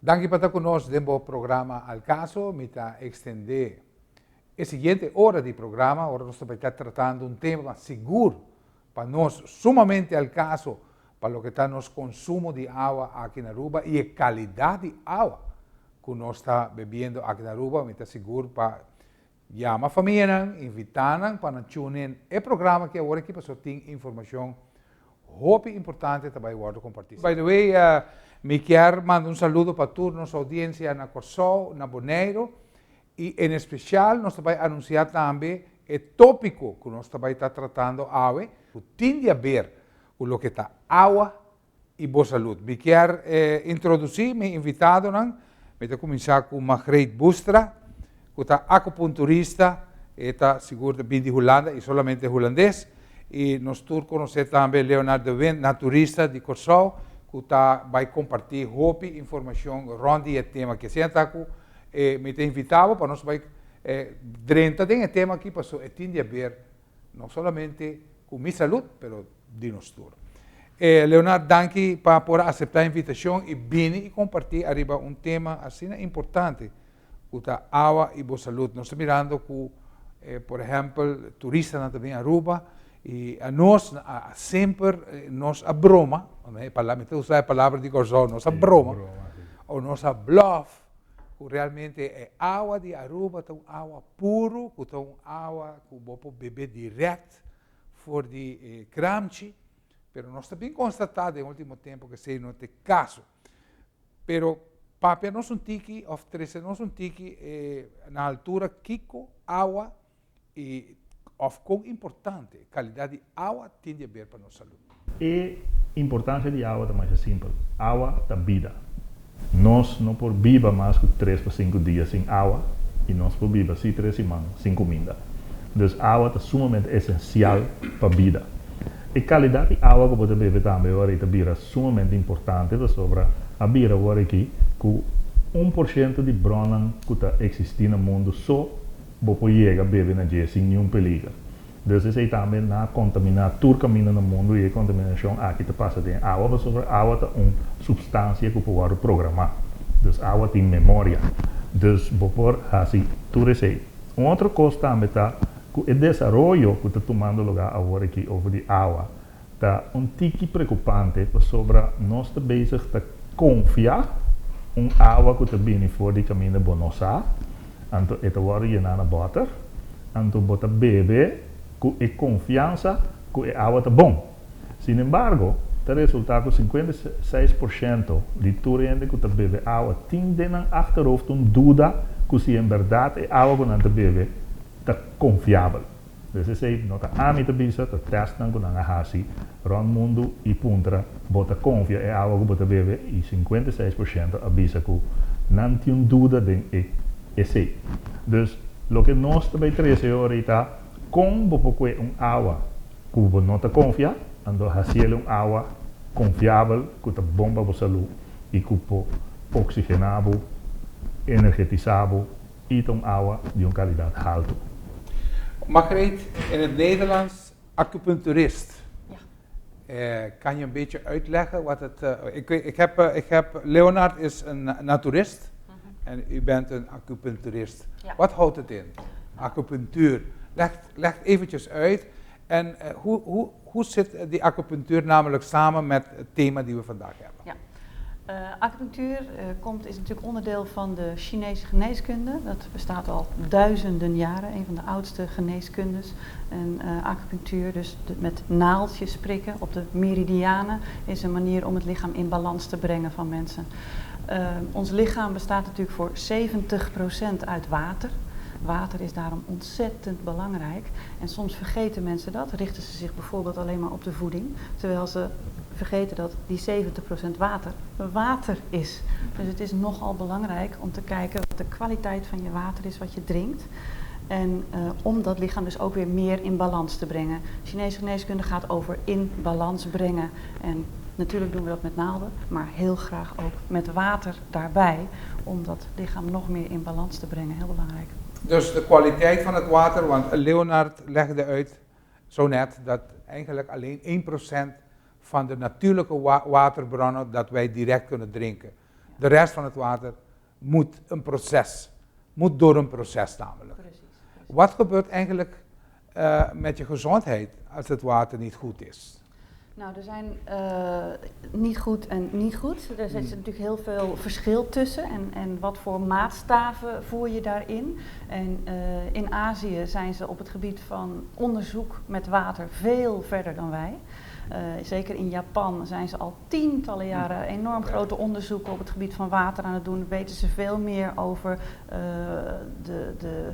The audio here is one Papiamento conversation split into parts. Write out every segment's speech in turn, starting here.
Danki pa ta ku nos den bo programa Al Caso. Mi ta ekstendé e siguiente ora di programa, ora nos ta bai ta tratando un tema sigur pa nos sumamente al caso pa loke ta nos consumo di awa aki na Aruba y e calidad di awa cu nos ta bebiendo aki na Aruba. Mi ta sigur pa yama famianan, invita nan pa nan tune in e programa aki awor aki pasobra tin informacion hopi importante ta bay wordo comparti. By the way, mi kier manda un saludo pa tur nos audiencia na Corsou, na Boneiro y en especial nos ta bay anuncia tambe e topico cu nos ta bay ta tratando awe cu tin di haber cu loke ta awa y bo salud. Mi kier introduci mi invitadonan. Mi ta cuminsa cu Margreet Boestra, cu ta acupunturista, e ta sigur ta bin di Hulanda y solamente Hulandes. Y nos tur conoce tambe Leonard de Wind, naturista di Corsou, cu ta bay comparti hopi informacion rond di e tema aki. Asina ta cu mi ta invita bo pa nos bay drenta den e tema aki pasobra e tin di haber no solamente cu mi salud, pero di nos tur. Leonard, danki pa por a acepta e invitacion y bini y comparti ariba un tema asina importante cu ta awa y bo salud. Nos ta mirando cu, por ehempel, turistanan ta bin Aruba y anos a semper nos a broma, mi ta usa e palabra di Corsou, nos a broma o nos a bluff cu realmente e awa di Aruba ta un awa puro, cu ta un awa cu bo por bebe direct for di e kramchi, pero nos ta bin constata den ultimo tempo cu esey no ta e caso. Pero papia nos un tiki of trece nos un tiki na altura kico awa y of con importante calidad di awa tin di haber pa nos salud. E importancia di awa ta masha simpel, awa ta bida. Nos no por biba mas cu tres pa cinco dia sin awa y nos por biba si tres siman sin cuminda. Dus awa ta sumamente esencial pa bida. E calidad di awa cu bo ta bebe tambe ora ta bira sumamente importante pasobra a bira awor aki cu 1% di bronnan cu ta existi na mundo so bo por yega bebe na dje sin niun peliger. Dus esei tambe na kontaminá tur kaminda na mundu i e kontaminashon aki ta pasa den awa pasobra awa ta un supstansia ku por wòrdu programá. Dus awa tin memoria. Dus bo por hasi tur esei. Un otro kos tambe ta ku e desaroyo ku ta tumando lugá awor aki over di awa ta un tiki preokupante pasobra nos ta bezig ta konfia un awa ku ta bini for di kaminda bo no sa, anto e ta wòrdu yená na bòter, anto bo ta bebe ku e konfiansa ku e awa ta bon. Sinembargo, ta resultá ku 56% di tur hende ku ta bebe awa tin den nan achterhoofd un duda ku si en bèrdat e awa ku nan ta bebe ta konfiabel. Dus esei no ta ami ta bisa, ta testnan ku nan a hasi rònt mundu i puntra bo ta konfia e awa ku bo ta bebe i 56% a bisa ku nan tin un duda den e esei. Dus loke nos ta bai trese e ora ei ta kon bo por kue un awa ku bo no ta konfia, anto hasiel un awa konfiabel ku ta bon pa bo salú i ku por oksigená bo, energetisá bo i ta un awa di un kalidat haltu. Margreet, in het Nederlands acupuncturist. Ja. Kan je een beetje uitleggen wat het... Ik heb, Leonard is een naturist en u bent een acupuncturist. Ja. Wat houdt het in? Acupunctuur. Leg eventjes uit. En hoe zit die acupunctuur namelijk samen met het thema die we vandaag hebben? Ja. Acupunctuur is natuurlijk onderdeel van de Chinese geneeskunde. Dat bestaat al duizenden jaren, een van de oudste geneeskundes. En acupunctuur, dus met naaldjes prikken op de meridianen, is een manier om het lichaam in balans te brengen van mensen. Ons lichaam bestaat natuurlijk voor 70% uit water. Water is daarom ontzettend belangrijk. En soms vergeten mensen dat, richten ze zich bijvoorbeeld alleen maar op de voeding, terwijl ze vergeten dat die 70% water water is. Dus het is nogal belangrijk om te kijken wat de kwaliteit van je water is wat je drinkt. En om dat lichaam dus ook weer meer in balans te brengen. Chinese geneeskunde gaat over in balans brengen. En natuurlijk doen we dat met naalden, maar heel graag ook met water daarbij. Om dat lichaam nog meer in balans te brengen. Heel belangrijk. Dus de kwaliteit van het water, want Leonard legde uit zo net dat eigenlijk alleen 1% van de natuurlijke waterbronnen dat wij direct kunnen drinken. De rest van het water moet een proces, moet door een proces namelijk. Wat gebeurt eigenlijk met je gezondheid als het water niet goed is? Nou, er zijn niet goed en niet goed. Er zit natuurlijk heel veel verschil tussen. En wat voor maatstaven voer je daarin? En in Azië zijn ze op het gebied van onderzoek met water veel verder dan wij. Zeker in Japan zijn ze al tientallen jaren enorm grote onderzoeken op het gebied van water aan het doen. Weten ze veel meer over de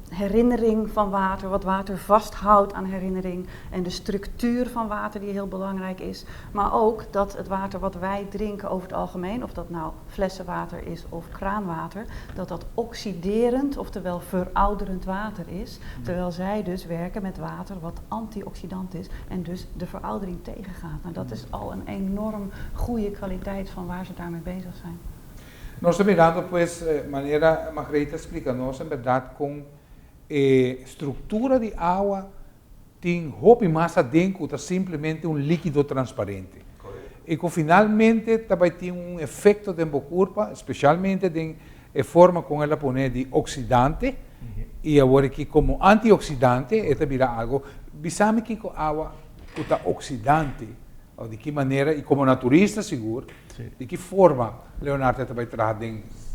herinnering van water, wat water vasthoudt aan herinnering en de structuur van water die heel belangrijk is. Maar ook dat het water wat wij drinken over het algemeen, of dat nou flessenwater is of kraanwater, dat dat oxiderend, oftewel verouderend water is. Terwijl zij dus werken met water wat antioxidant is en dus de veroudering tegengaat. Nou, dat is al een enorm goede kwaliteit van waar ze daarmee bezig zijn. Nos ta mirando pues, manera Margaretha a splika nos, en berdat ku struktura di awa tin hopi mas aden ku simplemente un líkido transparente. I ku finalmente tambe tin un efekto den kurpa, spesialmente den forma kon el a pone di oksidante, i awor aki komo antioksidante, e ta bira algu. Bisami ku awa ta oksidante, òf di ki manera, i komo naturista sigur, di ki forma Leonardo tambe ta traha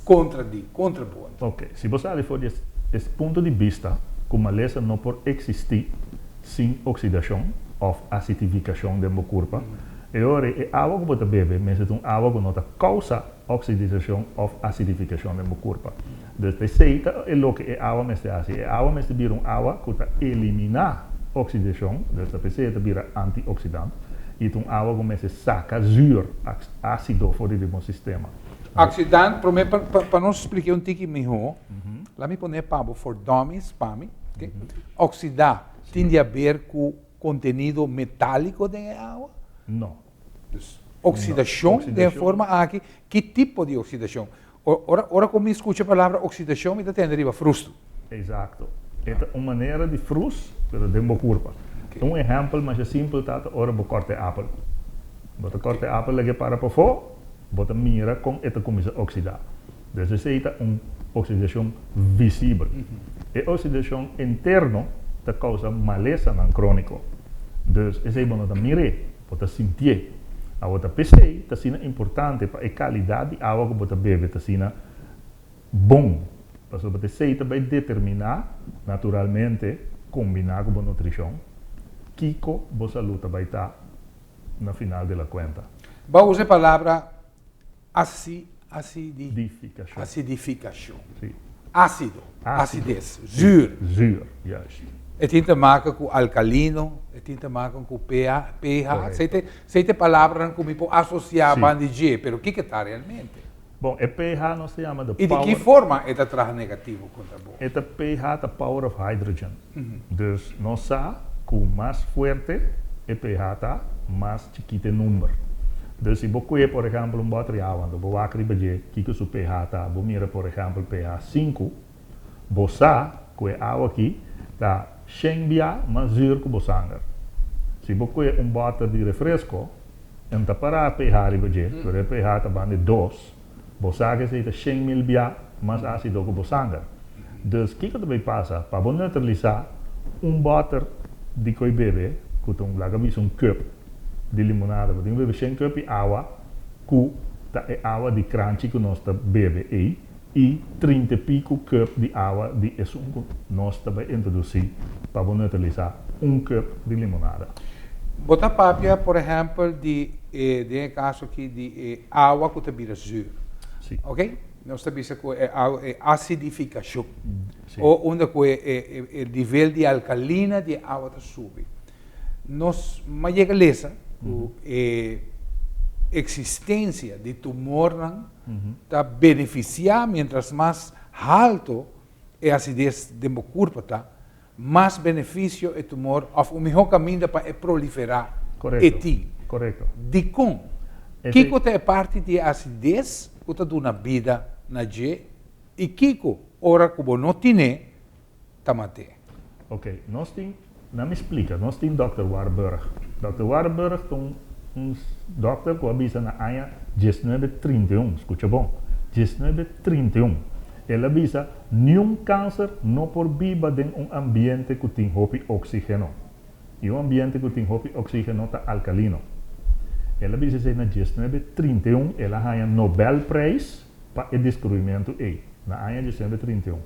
kontra di, kontra bon. Ok, si bo sali for di e punto di bista, ku malesa no por eksistí sin oksidashon òf asidifikashon di kurpa, i ora e awa ku bo ta bebe, mester ta un awa ku no ta kousa oksidashon òf asidifikashon di kurpa. Dus esei ta loke e awa mester hasi. E awa mester bira un awa ku ta eliminá oksidashon, dus esei ta bira antioksidante, i un awa ku mester saka zuur, ásido for di e sistema. Oksidante, pa nos splika un tiki mihó, laga mi pone pa for dummies, pa mi, okay? Oksidá tin di haber ku kontenido metáliko di awa? No. Dus, oksidashon, no. Di forma aki, ki tipo di oksidashon? Ora, ora ku mi skucha e palabra oksidashon, mi ta tende riba frustu. Eksakto. E un manera di frus, pero den bo kurpa. Un ehèmpel mas simpel ta ora bo kòrta apel. Bo ta kòrta apel lag'é para pafó, bo ta mira kon e ta kuminsá oksidá. Dus esei ta un oksidashon visibel. E oksidashon interno ta kousa malesa króniko. Dus esei bo no ta mir'é, bo ta sintié. Awor ta p'esei ta asina importante pa e kalidat di awa ku bo ta bebe ta asina bon. Pasobra esei ta bai determiná naturalmente kombiná ku bo nutrishon, kiko bo salú ta bai ta na final di la kuenta. Bo a usa e palabra acidi, Difikashon. Asidifikashon. Si. Ásido, Ásido. Acidez, zuur. Zuur, juist. E tin te maken ku alkalino, e tin te maken ku pH, pH. Korekto. Esei ta palabra ku mi por asosiá ban di dje, pero kiko ta realmente? Bon, e pH nos ta yama de I di power. ki forma e ta traha negativo kontra bo? E pH ta power of hydrogen. Dus nos sa ku mas fuerte e pH ta, mas chikitu e number. Dus si bo kue, por ehèmpel, un bòter di awa, bo wak riba dje, kiko su pH ta, bo mira, por ehèmpel, pH 5, bo sa ku e awa aki ta 100 bia mas zuur ku bo sanger. Si bo kue un bòter di refresko, e ta para pH riba dje, pero e pH ta banda 2, bo sa ku esei ta 100 mil bia mas ásido ku bo sanger. Dus kiko ta pasa? Pa bo neutralisá un bòter di koi bebe, ku ta un laga bisa un cup di limonada, bo tin bebe 100 cup di awa, ku ta e awa di kranchi ku nos ta bebe ei, i 30 piku cup di awa di esun ku nos ta bai introdusí pa bo neutralisá un cup di limonada. Bo ta papia, por ehèmpel, di kaso aki di awa ku ta bira zuur. Si. Ok? Nos ta bisa ku e asidifikashon. Si. O unda ku e nivel di alkalina di awa ta subi. Nos a yega lesa ku e eksistensia di tumor ta benefisiá mientras mas haltu e asides di kurpa ta, mas benefisio e tumor òf un mihó kaminda pa e proliferá e tin. Di kon? Kiko ta e parti di asides ku ta duna bida na dje i kiko ora ku bo no tin'é ta mat'é? Ok, nos tin, laga mi splika, nos tin Dr. Warburg. Dr. Warburg ta un un dòkter ku a bisa na aña diesnuebe trinta i un, skucha bon, diesnuebe trinta i un, el a bisa niun kanser no por biba den un ambiente ku tin hopi oksígeno. I un ambiente ku tin hopi oksígeno ta alkalino. El a bisa esei na diesnuebe trinta i un, el a haña Nobelprijs pa e deskubrimentu ei, na aña diesnuebe trinta i un.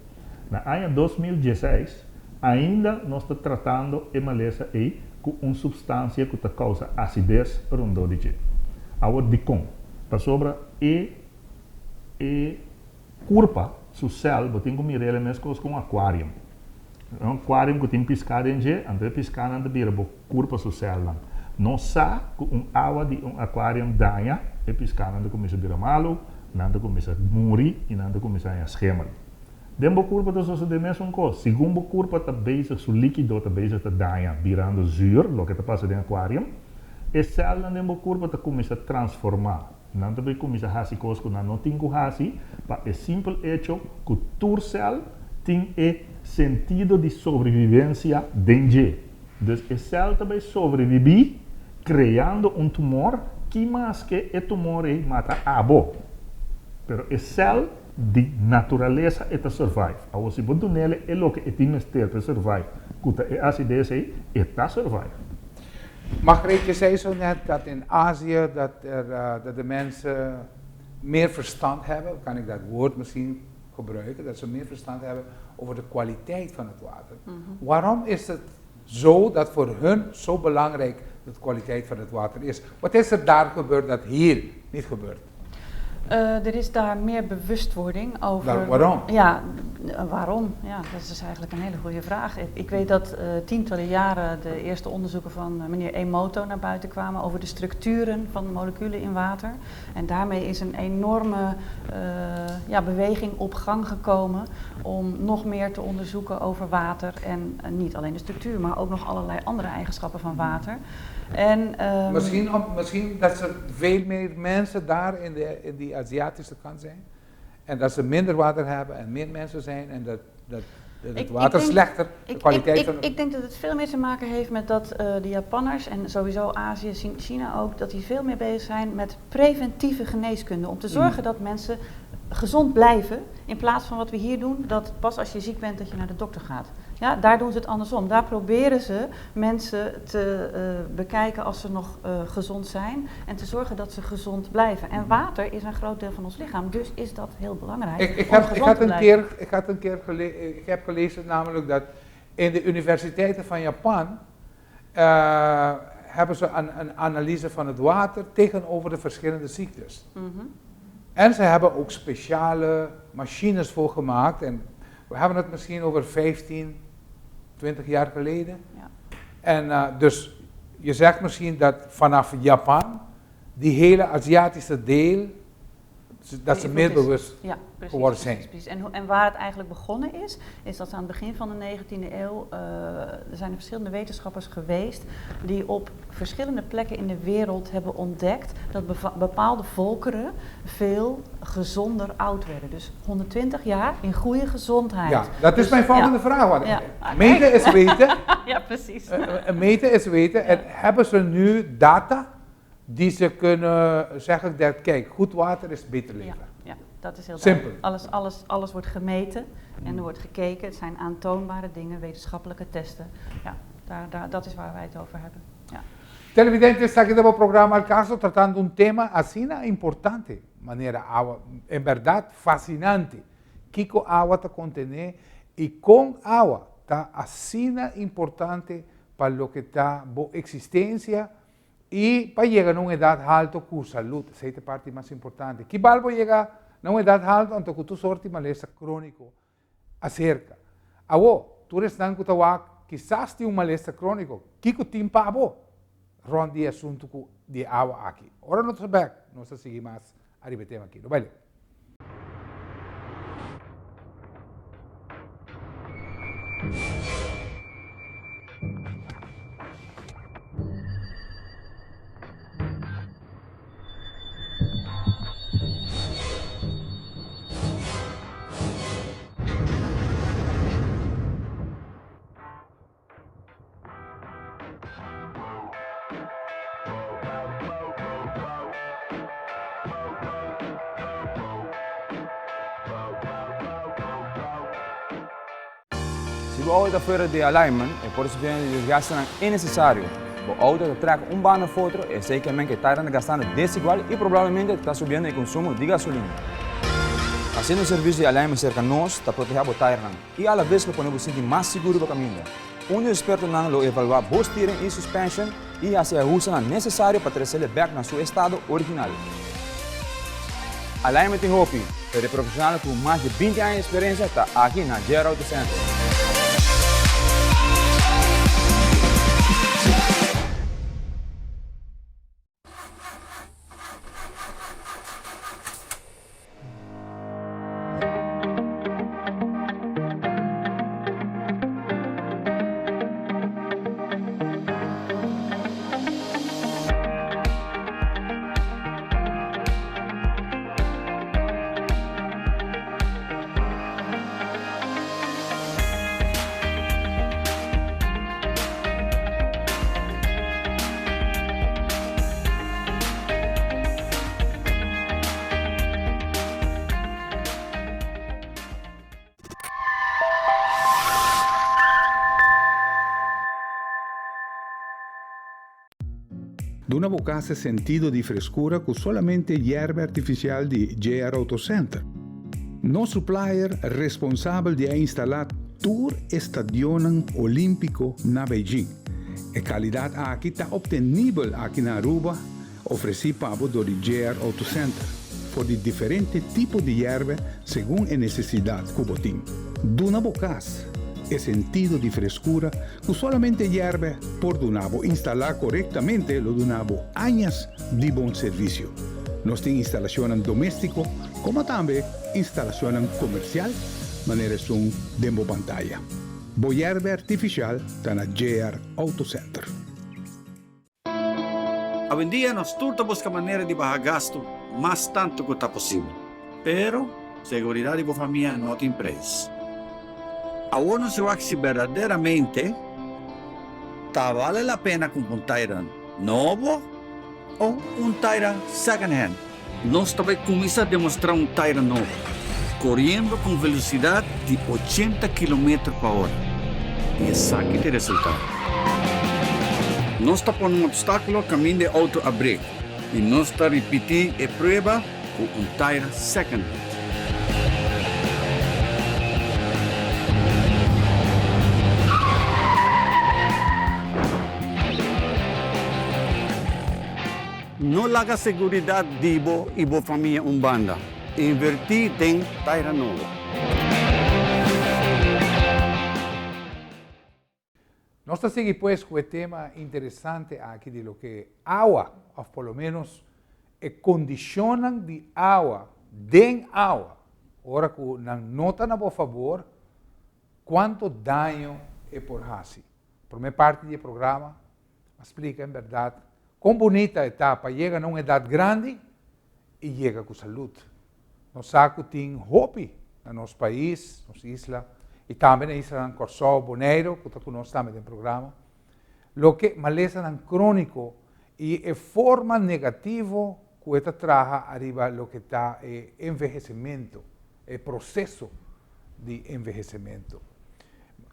Na aña 2016, ainda nos ta tratando e malesa ei ku un supstansia ku ta kousa asides rondó di dje. Awor dikon? Pasobra e e kurpa, su sèl, bo tin ku mir'el e meskos ku un akuarium. Un akuarium ku tin piská den dje, anto e piskánan ta bira bo kurpa su sèlnan. Nos sa ku un awa di un akuarium daña, e piskánan ta kuminsá bira malu, nan ta kuminsá muri i nan ta kuminsá haña schemel. Den bo kurpa ta sosodé mesun kos. Segun bo kurpa ta bezig, su líkido ta bezig ta daña, birando zuur, loke ta pasa den akuarium, e sèlnan den bo kurpa ta kuminsá transformá. Nan ta bai kuminsá hasi kos ku nan no tin ku hasi pa e simpel echo ku tur sèl tin e sentido di sobrevivensia den dje. Dus e sèl ta bai sobrebibí kreando un tumor, ki maske e tumor ei mata abo. Pero e sèl di naturalesa e ta survive. Awor si bo dunele e loke e tin mester pa e survive, ku ta e asides ei, e ta survive. Margreet, je zei zo net dat in Azië dat er, dat de mensen meer verstand hebben, kan ik dat woord misschien gebruiken, dat ze meer verstand hebben over de kwaliteit van het water. Waarom is het zo dat voor hun zo belangrijk de kwaliteit van het water is? Wat is er daar gebeurd dat hier niet gebeurt? Er is daar meer bewustwording over. Waarom? Ja, waarom? Ja, dat is dus eigenlijk een hele goede vraag. Ik weet dat tientallen jaren de eerste onderzoeken van meneer Emoto naar buiten kwamen over de structuren van moleculen in water. En daarmee is een enorme ja, beweging op gang gekomen om nog meer te onderzoeken over water. En niet alleen de structuur, maar ook nog allerlei andere eigenschappen van water. En, Misschien dat er veel meer mensen daar in die Aziatische kant zijn. En dat ze minder water hebben en meer mensen zijn en dat het water slechter, de kwaliteit van het Ik denk dat het veel meer te maken heeft met dat de Japanners en sowieso Azië, China ook, dat die veel meer bezig zijn met preventieve geneeskunde. Om te zorgen dat mensen gezond blijven, in plaats van wat we hier doen, dat pas als je ziek bent dat je naar de dokter gaat. Ja, daar doen ze het andersom. Daar proberen ze mensen te bekijken als ze nog gezond zijn en te zorgen dat ze gezond blijven. En water is een groot deel van ons lichaam, dus is dat heel belangrijk om gezond te blijven. Ik had een keer ik heb gelezen namelijk dat in de universiteiten van Japan hebben ze een analyse van het water tegenover de verschillende ziektes. En ze hebben ook speciale machines voor gemaakt. En we hebben het misschien over 15, 20 jaar geleden. En dus je zegt misschien dat vanaf Japan die hele Aziatische deel, dat ze Die meer invloed is. bewust Ja, precies, geworden precies, zijn. Precies. En waar het eigenlijk begonnen is, is dat aan het begin van de 19e eeuw, er zijn er verschillende wetenschappers geweest die op verschillende plekken in de wereld hebben ontdekt dat bepaalde volkeren veel gezonder oud werden. Dus 120 jaar in goede gezondheid. Ja, dat is mijn volgende vraag. Want meten is weten. Ja, precies. Meten is weten. En hebben ze nu data die ze kunnen zeggen dat, kijk, goed water is beter leven? Ja, ja, dat is heel Simpel. duidelijk. Alles wordt gemeten en er wordt gekeken. Het zijn aantoonbare dingen, wetenschappelijke testen. Ja, dat is waar wij het over hebben. Ja. Televidente, esaki ta e programa Al Caso tratando un tema asina importante, manera awa, en berdad fascinante. Kico awa ta contene y con awa ta asina importante pa loke ta bo existencia y pa yega na un edad halto cu salud. Esey ta e parti mas importante. Ki bal bo yega na un edad halto anto cu tur soort di malesa cronico acerca. Awo, tur esnan cu ta wak kisas tin un malesa cronico, kico tin pa bo rond di e asunto cu di e awa aki? Ora nos ta bek, nos ta sigui mas ariba e tema aki. No bai leu. Si bo auto ta fuera di alignment, e por sufriendo di desgastenan innesesario. Bo auto ta trek un banda of otro, esei ke men ke tairan ta gastando desigual i probablemente ta subiendo e konsumo di gasolina. Hasiendo un servisio di alignment serka nos ta protehá bo tairnan i alaves lo pone bo sinti mas sigur riba kaminda. Un di ekspertonan lo evaluá bo steering i suspension i hasi e ahustenan nesesario pa tresele bèk na su estado original. Alignment tin hopi, pero e profesional ku mas di 20 aña di eksperensia ta aki na JR Auto Center. Duna bo kas e sentido di freskura ku solamente yerba artifisial di JR Auto Center. Nos supplier responsabel di a instalá tur e stadionnan olímpiko na Beijing. E kalidat aki ta optenibel aki na Aruba, ofresí pa bo dor di JR Auto Center, for di diferente tipo di yerba segun e nesesidat ku bo tin. Duna bo kas e sentido di freskura ku solamente yerba por duna bo. Instalá korektamente lo duna bo añas di bon servisio. Nos tin instalashonnan doméstiko komo tambe instalashonnan komersial manera esun den bo pantaya. Bo yerba artifisial ta na JR Auto Center. Awendia nos tur ta buska manera di baha gastu mas tantu ku ta posibel. Pero, seguridat di bo famia no tin preis. Awor nos wak si berdaderamente ta bale la pena kumpra un taira nobo o un taira second hand. Nos ta bai kuminsá demostrá un taira nobo, koriendo ku un velosidat di ochenta kilometer pa ora. I esaki ta e resultado. Nos ta pone un opstákulo kaminda e outo a brek i nos ta ripití e prueba ku un taira second hand. No laga seguridat di bo i bo famia un banda. Invertí den taira nobo. Nos ta sigui pues ku e tema interesante aki di loke awa, òf por lo ménos e kondishonnan di awa den awa, ora ku nan no ta na bo fabor, kuantu daño e por hasi. Promé parti di e programa a splika en bèrdat kon bunita e ta pa yega na un edat grandi i yega ku salud. Nos sa ku tin hopi na nos pais, nos isla, i tambe na islanan Kòrsou, Boneiru, ku ta ku nos tambe den programa, loke malesanan króniko i e forma negativo ku e ta traha ariba loke ta e envehesimentu, e proseso di envehesimentu.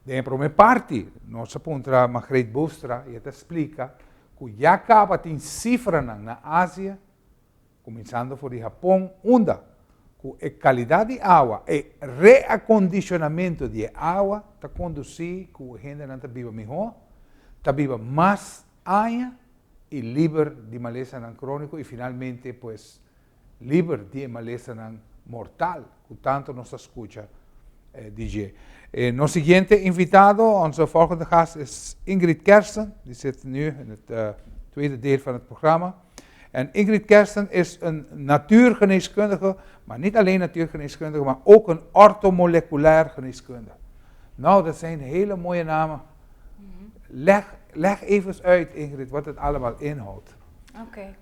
Den e promé parti nos a puntra Margreet Boerstra i e ta splika ku ya kaba tin sifranan na Asia, kuminsando for di Hapon, unda ku e kalidat di awa, e reakondishonamentu di e awa ta kondusí ku hendenan ta biba mihó, ta biba mas aña i liber di malesanan króniko i finalmente pues liber di e malesanan mortal ku tantu nos ta skucha di dje. E nos siguiente invitado, onze volgende gast, is Ingrid Kersten, die zit nu in het tweede deel van het programma. En Ingrid Kersten is een natuurgeneeskundige, maar niet alleen natuurgeneeskundige, maar ook een orthomoleculair geneeskundige. Nou, dat zijn hele mooie namen. Leg, leg even uit, Ingrid, wat het allemaal inhoudt. Oké.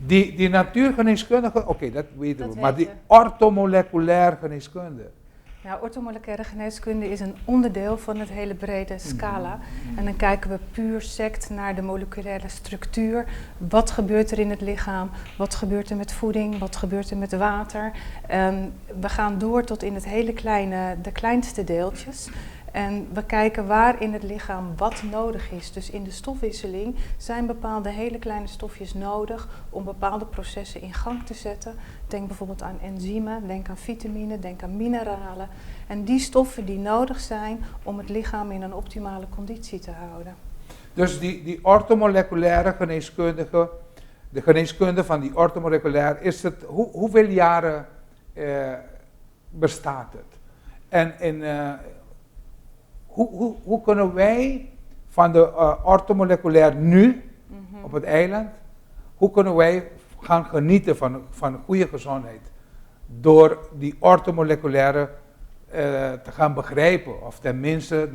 Die, die natuurgeneeskundige, oké, dat weten Dat we. Maar weet die je. orthomoleculair geneeskunde. Nou, orthomoleculaire geneeskunde is een onderdeel van het hele brede scala. En dan kijken we puur sect naar de moleculaire structuur. Wat gebeurt er in het lichaam? Wat gebeurt er met voeding? Wat gebeurt er met water? We gaan door tot in het hele kleine, de kleinste deeltjes. En we kijken waar in het lichaam wat nodig is. Dus in de stofwisseling zijn bepaalde hele kleine stofjes nodig om bepaalde processen in gang te zetten. Denk bijvoorbeeld aan enzymen, denk aan vitamine, denk aan mineralen. En die stoffen die nodig zijn om het lichaam in een optimale conditie te houden. Dus die orthomoleculaire geneeskundige, de geneeskunde van die orthomoleculair, is het, hoeveel jaren bestaat het? En hoe kunnen wij van de orthomoleculair nu op het eiland, hoe kunnen wij gaan genieten van goede gezondheid door die orthomoleculaire te gaan begrijpen? Of tenminste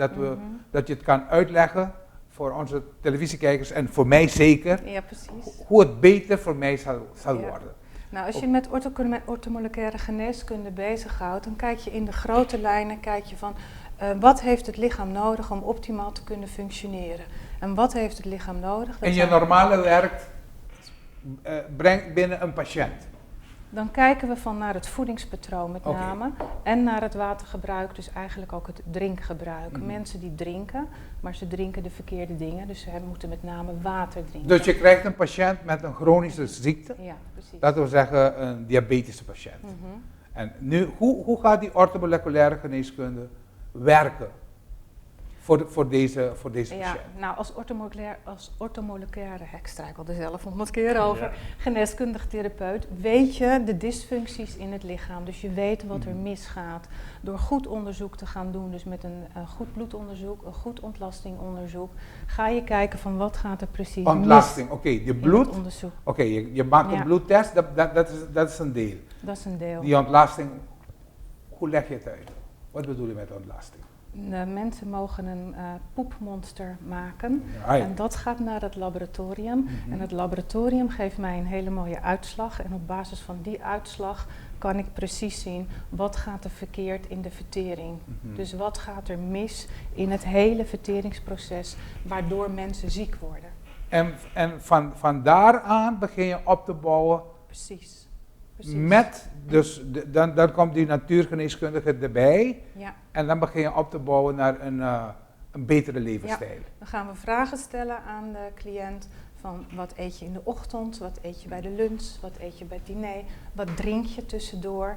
dat je het kan uitleggen voor onze televisiekijkers en voor mij zeker, hoe het beter voor mij zal worden. Nou, als je met orthomoleculaire geneeskunde bezighoudt, dan kijk je in de grote lijnen, kijk je van wat heeft het lichaam nodig om optimaal te kunnen functioneren? En wat heeft het lichaam nodig? Dat In je normale werk brengt binnen een patiënt. Dan kijken we van naar het voedingspatroon met name en naar het watergebruik, dus eigenlijk ook het drinkgebruik. Mensen die drinken, maar ze drinken de verkeerde dingen, dus ze moeten met name water drinken. Dus je krijgt een patiënt met een chronische ziekte, Ja, precies. Laten we zeggen een diabetische patiënt. En nu, hoe gaat die orthomoleculaire geneeskunde werken voor deze Ja, patiënt? Nou, als orthomoleculaire, ik struikel er zelf 100 keer over, geneeskundig therapeut, weet je de dysfuncties in het lichaam. Dus je weet wat er misgaat. Door goed onderzoek te gaan doen, dus met een goed bloedonderzoek, een goed ontlastingonderzoek, ga je kijken van wat gaat er precies mis Ontlasting, oké, de in het bloed, onderzoek. Oké, je maakt een bloedtest, dat is een deel. Dat is een deel. Die ontlasting, hoe leg je het uit? Wat bedoel je met ontlasting? De mensen mogen een poepmonster maken. En dat gaat naar het laboratorium. En het laboratorium geeft mij een hele mooie uitslag. En op basis van die uitslag kan ik precies zien wat gaat er verkeerd in de vertering. Dus wat gaat er mis in het hele verteringsproces waardoor mensen ziek worden. En van daaraan begin je op te bouwen met, dus dan komt die natuurgeneeskundige erbij. En dan begin je op te bouwen naar een betere levensstijl. Ja, dan gaan we vragen stellen aan de cliënt van wat eet je in de ochtend, wat eet je bij de lunch, wat eet je bij het diner, wat drink je tussendoor.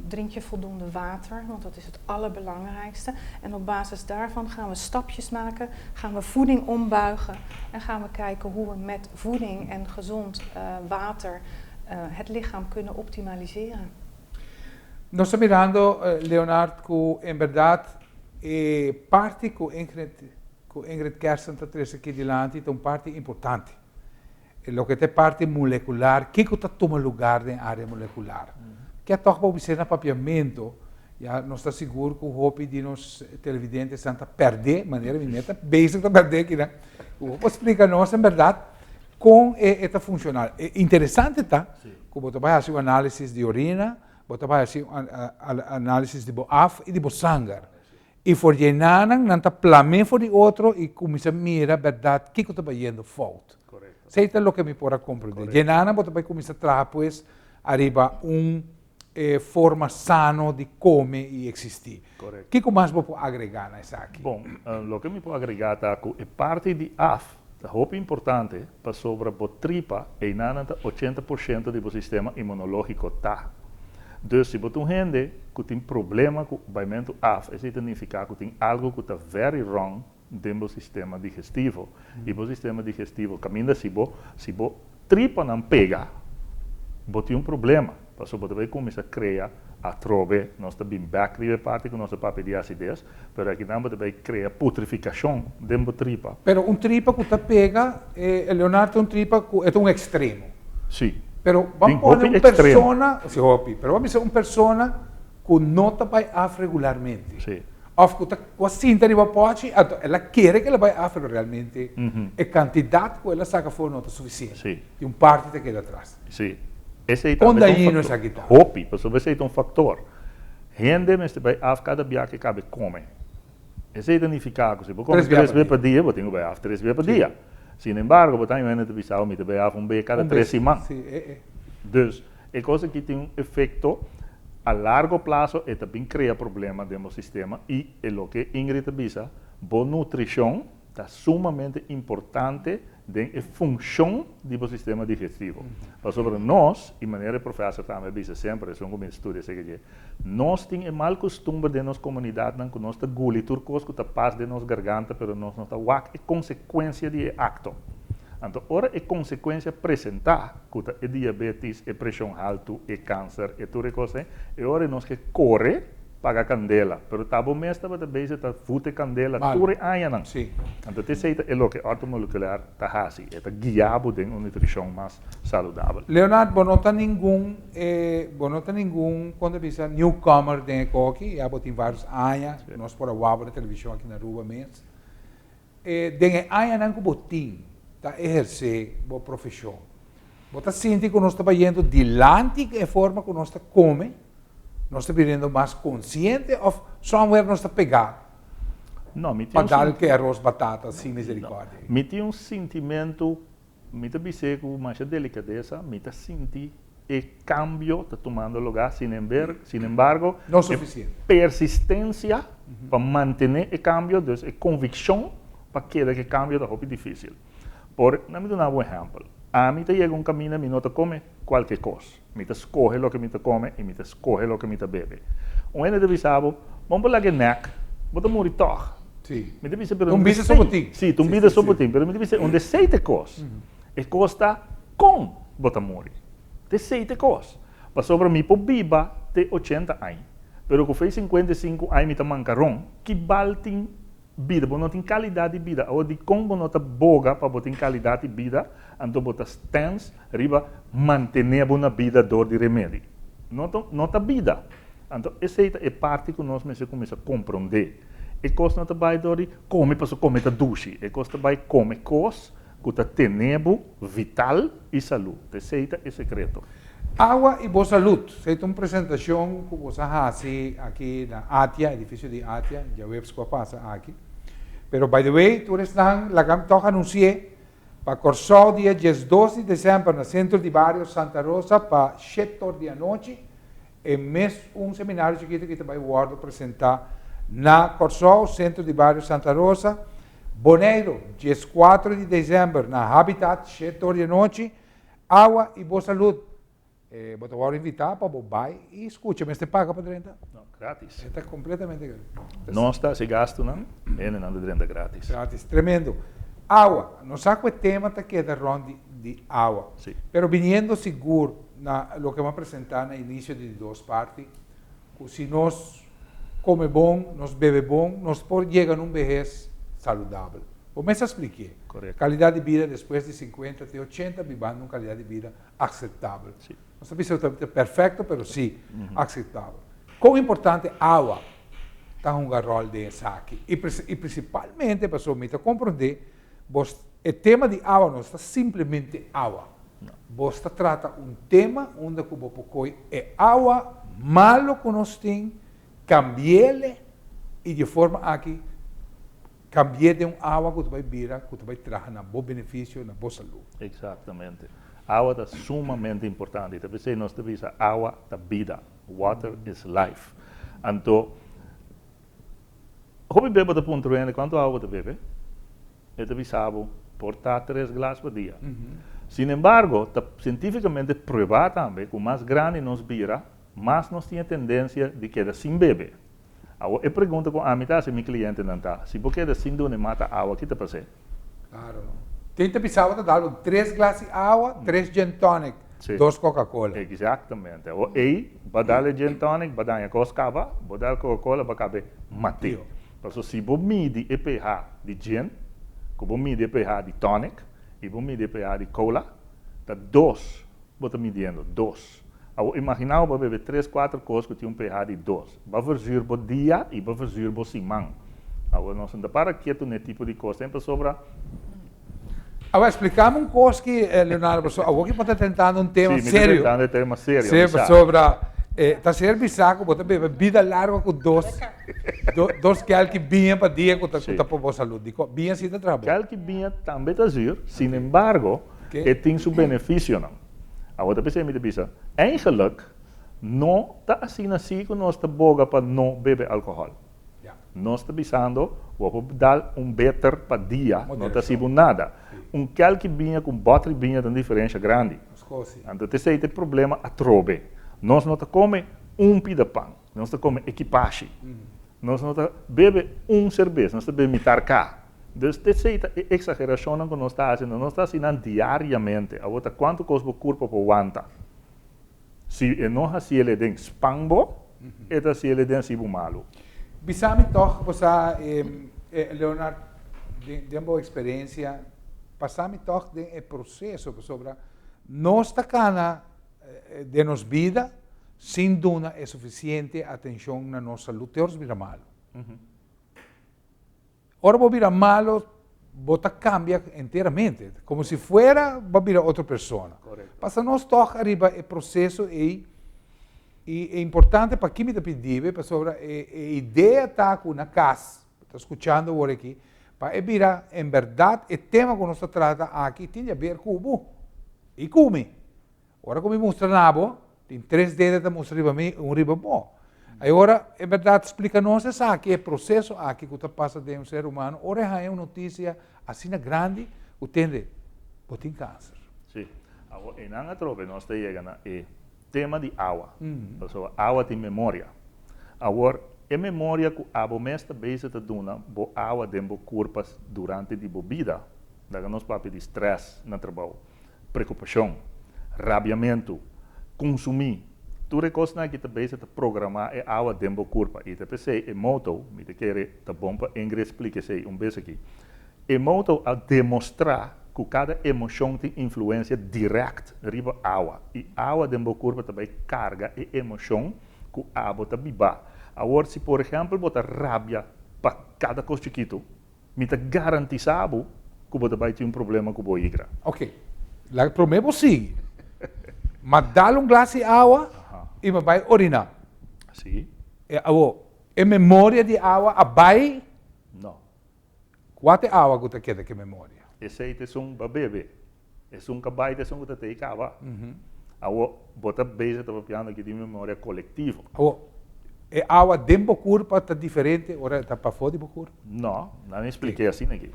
Drink je voldoende water, want dat is het allerbelangrijkste. En op basis daarvan gaan we stapjes maken, gaan we voeding ombuigen en gaan we kijken hoe we met voeding en gezond water het lichaam kunnen optimaliseren. Nos ta mirando, Leonard, ku en berdat e parti ku Ingrid Kersten ta trese aki dilanti, un parti importante. E loke ta parti molekular, kiko ta tuma lugá den área molekular. Ku toch pa na papiamento, ya nos ta sigur ku hopi di nos televidentenan ta pèrdè, manera mi mes ta bezig ta pèrdè aki, ne? Bo splika nos en berdat kon e ta funshoná. E interesante ta, ku bo ta bai hasi un análisis di orina, bo ta bai hasi un análisis di af i di sanger. I for di einan nan ta plama for di otro i kuminsá mira berdat kiko ta bayendo fout. Esei ta loke mi por a komprondé. Di einan bo ta bai kuminsá traha pues ariba un forma sano di kome i eksistí. Kiko mas bo por agregá na esaki? Bon, loke mi por agregá ta ku e parti di af, ta hopi importante pasobra bo tripa einan ta 80% di bo sistema imunológiko ta. Dus si bo tin hende ku tin problema ku baimentu af, esei ta nifiká ku tin algu ku ta very wrong den bo sistema digestivo. I bo sistema digestivo, kaminda si bo tripanan pega, bo tin un problema. Pasobra bo ta bai kuminsá krea atrobe, nos ta bin back riba parti ku nos papia di asides, pero akinan bo ta bai krea putrifikashon den bo tripa. Pero un tripa ku ta pega, Leonardo, un tripa ku ta un ekstremo. Pero ban Tin pone hopi un ekstremo. persona, si hopi, pero ban bisa un persona ku no ta bai af regularmente. Òf ku ta sinta riba pòchi, anto el a kere ku el a bai af, pero realmente e kantidat ku el a saka afó no ta sufisiente. I un parti ta keda atras. Si. Esei Kon tambe ta un dañino faktor. esaki ta? Hopi, pasobra esei ta un faktor. Hende mester bai af kada bia ku kaba kome. Esei ta nifiká ku si bo kome 3 bia 3 pa bia dia. Pa dia, bo tin ku bai af 3 bia pa dia. Sin embargo, bo tin hende ta bisa, mi ta bai af un bia kada Un 3 bes. siman. Si. Dus, e kos aki tin un efekto. A largo plaso e ta bin crea problema den bo sistema y e loke Ingrid ta bisa, bo nutricion ta sumamente importante den e funcion di bo sistema digestivo. Pasobra nos, y manera e professor tambe a bisa semper, esun cu mi studia esaki dje, nos tin e mal custumber den nos comunidadnan cu nos ta guli tur cos cu ta pas den nos garganta pero nos no ta wak e consecuencia di e acto. Anto ora e consecuencia presenta, cu ta e diabetes, e presion haltu, e cancer, e tur e cos ei, e ora nos ke core paga candela, pero ta bo mes tabata bezig ta voet e candela tur e añanan. Anto t'esei ta e loke ortomolecular ta haci, e ta guia bo den un nutricion mas saludabel. Leonard, bo no ta ningun e, bo no ta ningun, con ta bisa, newcomer den e koki, ya bo tin varios aña, nos por a wak bo na television aki na Aruba mes. E den e añanan ku bo tin ta ehersé bo profeshon, bo ta sinti ku nos ta bayendo dilanti ku e forma ku nos ta kome? Nos ta birando mas konsiente òf somewhere nos ta pegá No, mi tin pa un dal ke aros batata sin miserikòrdia? Mi tin un sintimentu Mi ta bis'é ku masha delikadesa, mi ta sinti e kambio ta tumando lugá, sinembargo, No e sufisiente. persistensia pa mantené e kambio, dus e konvikshon pa keda ku e kambio ta hopi difísil. Por, na mi duna bo un ehèmpel, ami ta yega un kaminda mi no ta kome kualke kos, mi ta skohe loke mi ta kome i mi ta skohe loke mi ta bebe. Un hende ta bisa bo, Bon por laga e nèk, bo ta muri tòg. Sí. Mi ta bisa, pero Un bida so bo tin. Sí, ta un bida so bo tin, pero mi ta bisa, un desei ta e kos. E kos ta kon bo ta muri. Desei ta e kos. Pasobra mi por biba te ochenta añ, pero ku fei 55 añ mi ta mankaron, ki bal tin bida? Bo no tin kalidat di bida. Awor dikon bo no ta boga pa bo tin kalidat di bida, anto bo ta stens riba mantené bo na bida dor di remedi? No ta, no ta bida. Anto esei ta e parti ku nos mester kuminsá komprondé. E kos no ta bai dor di kome pasobra kome ta dushi. E kos ta bai kome kos ku ta tene bo vital i salú. Esei ta e sekreto. Awa i bo salud. Esei ta un presentashon ku bo sa hasi aki na Atia, edifisio di Atia, djaweps ku a pasa aki. Pero by the way, tur esnan laga mi tòg anunsi'é pa Kòrsou dia 12 di desèmber na Sentro di Bario Santa Rosa pa shete or di anochi. E mes un seminario chikito ki ta bai wòrdu presentá na Kòrsou, Sentro di Bario Santa Rosa, Boneiru, 14 di desèmber na Habitat, shete or di anochi. Awa i bo salud. E bo ta wòrdu invitá pa bo bai i skucha. Mester paga pa drenta? No, gratis. E ta kompletamente gratis. Nos ta hasi gastunan, hendenan ta drenta gratis. Gratis, tremendo. Awa, nos sa ku e tema ta keda rònt di di awa. Si. Pero biniendo sigur na loke bo a presentá na inisio di di dos parti, ku si nos kome bon, nos bebe bon, nos por yega na un behes saludabel. Bo mes a splikié. Korekto. Kalidat di bida despues di sinkuenta te ochenta bibando un kalidat di bida akseptabel. Si. Nos ta bisa ku ta perfekto, pero si akseptabel. Kon importante awa ta hunga ròl den esaki? I i prinsipalmente pasobra mi ta komprondé bos e tema di awa no ta simplemente awa. Bos ta trata un tema unda ku bo por koi e awa malo ku nos tin, kambi'el i di e forma aki Cambi'é den un awa cu ta bay bira, cu ta bay traha na bo beneficio, na bo salud. Exactamente. Awa ta sumamente importante. Y ta p'esey nos ta bisa awa ta bida. Water is life. Anto, hopi bes bo ta puntra un hende cuanto awa bo ta bebe? E ta bisa bo por ta tres glas pa dia. Sin embargo, ta cientificamente prueba tambe cu mas grandi nos bira, mas nos tin e tendencia di keda sin bebe. Awor e pregunta ku ami ta hasi mi klientenan ta, si bo keda sin duna e mata awa, ki ta pas'é? Klaro no. Tin ta bisa bo ta dal un tres glas di awa, tres gin tonic, dos Coca Cola. Exactamente. Awor ei, bo a dal e gin tonic, bo a daña kos kaba, bo dal Coca Cola, bo a kab'é mat'é. Pasobra si bo midi e pH di gin, ku bo midi e pH di tonic, i bo midi e pH di cola, ta dos bo ta midiendo, dos. Awor imaginá bo a bebe tres kuater kos ku tin un pH di dos. Bo a verzuur bo dia i bo a verzuur bo siman. Awor nos no ta para ketu n'e tipo di kos den pasobra. Awor expliká mi un kos ki, Leonardo, pasobra awor ki bo ta tentando un tema Sí, mi ta serio. tentando e tema serio, Sí, mi sa. pasobra ta ser bisá ku bo ta bebe bida largo ku dos, dos kèlki biña pa dia ku ta, ku ta pa bo salud. Dikon? Biña sí ta traha bon. Kèlki biña tambe ta zuur, sinembargo, e tin su benefisionan. Awor ta p'esei mi ta bisa, eigenlijk. No ta asina si ku nos ta boga pa no bebe alkohòl. Nos ta bisando, bo por dal un beter pa dia, no ta hasi bo nada. Un kèlki biña ku un bòter di biña ta un diferensha grandi. Anto t'esei ta e problema atrobe. Nos no ta kome un pida pan, nos ta kome ekipashi. Nos no ta bebe un serbes, nos ta bebe mitar ka. Dus t'esei ta e eksagerashonnan ku nos ta hasi, nos ta hasi nan diariamente. Awor ta kuantu kos bo kurpa por wanta? Si e no hasi el e den span bo, e ta hasi el e den hasi bo malu. Bisa mi tòg, bo sa, Leonard, den bo eksperensia, pasa mi tòg den e proseso, pasobra nos ta kana den nos bida sin duna e sufisiente atenshon na nos salú, te ora nos bira malu. Ora bo bira malo, bo ta cambia enteramente, como si fuera bo a bira otro persona. Pasa nos toch ariba e proceso ey, y e importante pa ki mi ta pidibe, pasobra e e idea ta cu na cas, bo ta scuchando awor aki, pa e bira en berdad e tema cu nos ta trata aki tin di haber cu bo y cu mi. Ora ku mi mustra na bo, tin tres dede ta mustra riba mi, un riba bo. Ayora, e bèrdat, splika nos esaki, e proseso aki ku ta pasa den un ser humano ora e haña un notisia asina grandi ku tende, bo tin kanser. Sí. Awor, einan atrobe nos ta yega na e tema di awa. Pasobra awa tin memoria. Awor, e memoria ku abo mes ta bezig ta duna bo awa den bo kurpa durante di bo bida, laga nos papia di strès na trabou, preokupashon, rabiamentu, konsumí, tur e kosnan aki ta bezig ta programá e awa den bo kurpa. I ta p'esei e moto, mi ta kere ta bon pa Ingrid splika esei un bes aki, e moto a demostrá ku kada emoshon tin influensia dirèkt riba awa i awa den bo kurpa ta bai karga e emoshon ku abo ta bibá. Awor si por ehèmpel bo ta rabia pa kada kos chikitu, Mi ta garantisa bo ku bo ta bai tin un problema ku bo higra. Ok, laga prome bo sigui. Ma dal un glas di awa i mi bai orina. Si. E awo, e memoria di awa a bai? No. Kua ta e awa ku ta keda ku e memoria? Esei ta esun ba bebe. Esun ka bai ta esun ku ta tei kaba. Awo, bo ta bezig ta papiando aki di memoria kolektivo. Awo, e awa den bo kurpa ta diferente ora e ta pafó di bo kurpa? No, nan a splik'é asina aki.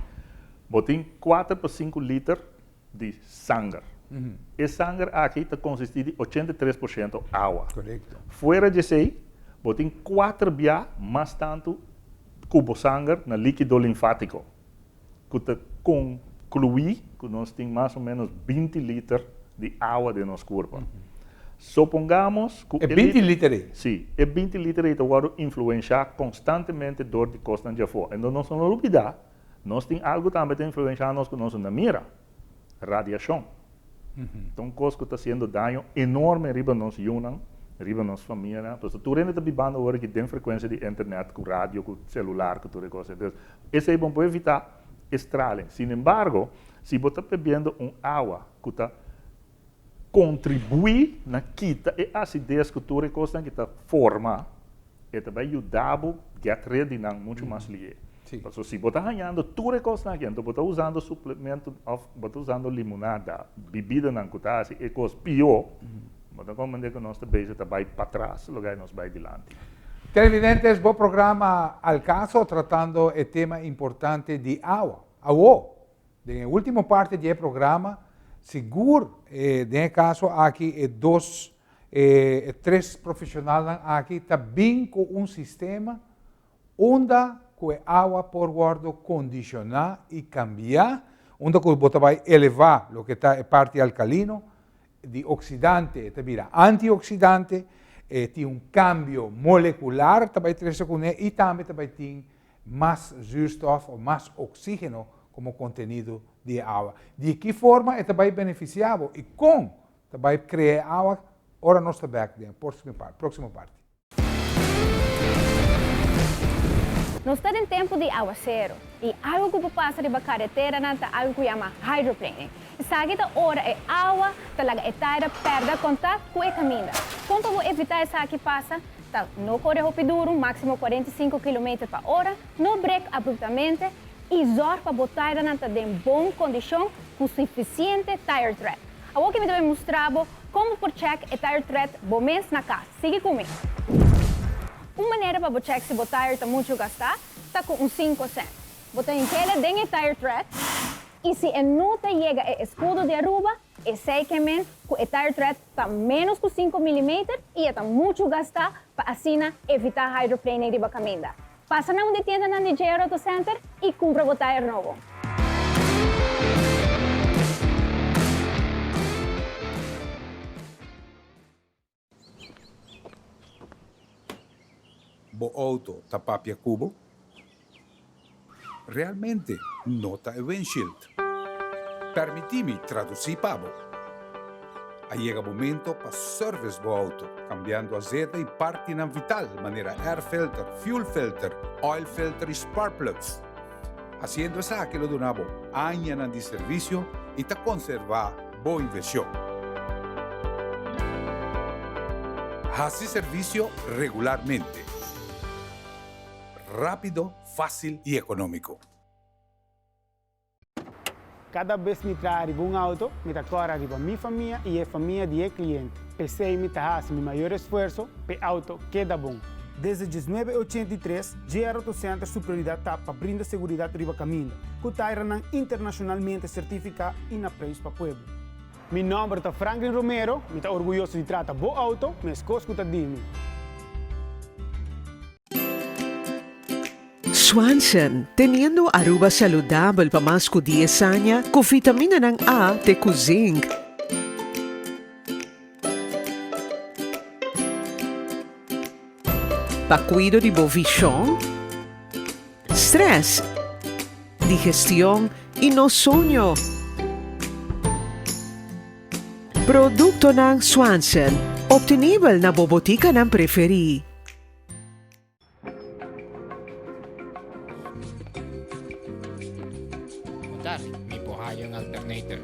Bo tin kuater pa sinku liter di sanger. E sanger aki ta konsistí di 83% awa. Korekto. Fuera di esei, bo tin kuater bia mas tantu ku bo sanger na líkido linfátiko. ku ta konkluí ku nos tin mas o ménos 20 liter di awa den nos kurpa. Sopongamos ku E 20 liter ei? Sí, e 20 liter ei ta wòrdu influenshá konstantemente dor di kosnan djafó. Enton nos no lubidá, nos tin algu tambe ta influenshá nos ku nos no ta mira, radiashon. Ta un kos ku ta hasiendo daño enorme riba nos yunan, riba nos famianan. Pasobra tur hende ta bibando awor aki den frekuensia di internet, ku radio, ku selular, ku tur e kos. Entonces, esei bo por evitá e straling. Sin embargo, si bo ta bebiendo un awa ku ta kontribuí na kita e asides ku tur e kosnan ki ta forma, e ta bai yuda bo get rid di nan muchu mas lihé. Pasobra si bo ta hañando tur e kosnan aki, anto bo ta usando suplemento òf bo ta usando limonada, bibidanan ku ta hasi e kos pió, bo ta komprendé ku nos ta bezig ta bai patras lugá di nos bai dilanti. Televidentes, bo programa Al Caso tratando e tema importante di awa. Awo, den e ultimo parti di e programa, sigur den e caso aki e dos E tres profesionalnan aki ta bin cu un sistema unda cu e awa por wordo condiciona y cambia, unda cu bo ta bay eleva loke ta e parti alcalino, di oxidante e ta bira antioxidante, e tin un cambio molecular ta bay trece cune y tambe ta bay tin mas zuurstof of mas oxigeno como contenido di e awa. Di ki forma e ta bay beneficia bo y con Ta bai krea e awa ora nos ta bek den e próksimo parti. Nos ta den tempu di awaseru, i algu ku por pasa riba kareteranan ta algu ku yama hydroplaning. Esaki ta ora e awa ta laga e taira pèrdè kontakt ku e kaminda. Kon pa bo evitá esaki pasa ta no kore hopi duru, máksimo 45 kilometer pa ora, no brek abruptamente i zòrg pa bo tairanan ta den bon kondishon ku sufisiente tire tread. Awor ki mi ta bai mustra bo. Kon bo por chèk e tire tread bo mes na kas? Sigui ku mi! Un manera pa bo chèk si bo tire ta muchu gastá ta ku un sinku sènt. Bo ta hink'ele den e tire tread i si e no ta yega e eskudo di Aruba, esei ke men ku e tire tread ta ménos ku sinku milimeter i e ta muchu gastá pa asina evitá hydroplaning riba kaminda. Pasa na un di tiendanan di JR Auto Center y cumpra bo tire nobo. Bo auto ta papia cu bo? Realmente no ta e windshield. Permití mi tradusí pa bo. A yega momento pa service bo auto, cambiando azeta y partinan vital manera air filter, fuel filter, oil filter y spark plugs. Haciendo esaki lo duna bo añanan di servicio y ta conserva bo inversion. Haci servicio regularmente. Rápido, fácil y económico. Kada bes mi traha riba un auto, mi ta kòrda riba mi famia i e famia di e kliente. P'esei mi ta hasi mi mayor esfuerso p'e auto keda bon. Desde diesnuebe ochenta i tres, JR Auto Center su prioridat ta pa brinda seguridat riba kaminda, ku tairanan internashonalmente sertifiká i na preis pa pueblo. Mi nòmber ta Franklin Romero, mi ta orguyoso di trata bo auto meskos ku ta di mi. Swanson, teniendo Aruba saludabel pa mas cu dies aña cu vitaminanan A te cu zinc. Pa cuido di bo vision, stress, digestion y no soño. Productonan Swanson, obtenibel na bo boticanan preferi. Botar, mi por haya un alternator.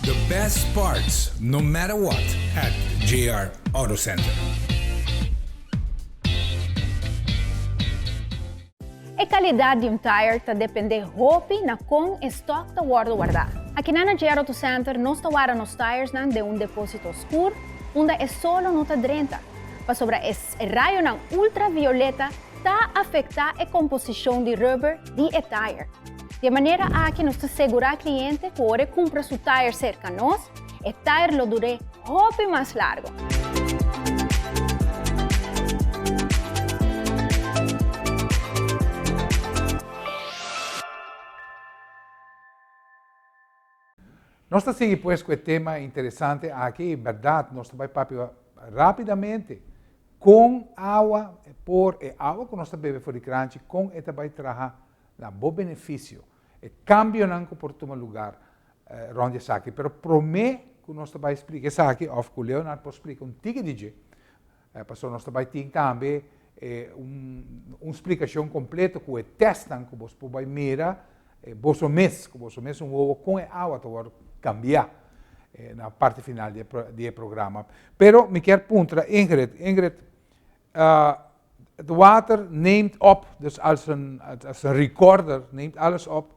The best parts no matter what at JR Auto Center. E calidad di un tire ta depende hopi na con e stock ta wordo warda. Akinan na JR Auto Center nos ta warda nos tiresnan den un deposito scur unda e solo no ta drenta, pasobra e rayonan ultravioleta ta afecta e composicion di rubber di e tire. Di e manera aki nos ta segura cliente cu ora e cumpra su tire cerca nos, e tire lo dur'é hopi mas largo. Nos ta sigui pues cu e tema interesante aki y berdad nos ta bay papia rapidamente con awa por e awa cu nos ta bebe for di kranchi con e ta bay traha na bo beneficio, e cambionan cu por tuma lugar rond di esaki. Pero prome cu nos ta bay splica esaki of cu Leonard por splica un tiki di dje, pasobra nos ta bay tin tambe un splicacion completo cu e testnan cu bos por bay mira boso mes, cu boso mes un wowo con e awa ta worde cambia na parti final di e programa. Pero mi kier puntra Ingrid, Ingrid, Het water neemt op, dus als een, als een recorder neemt alles op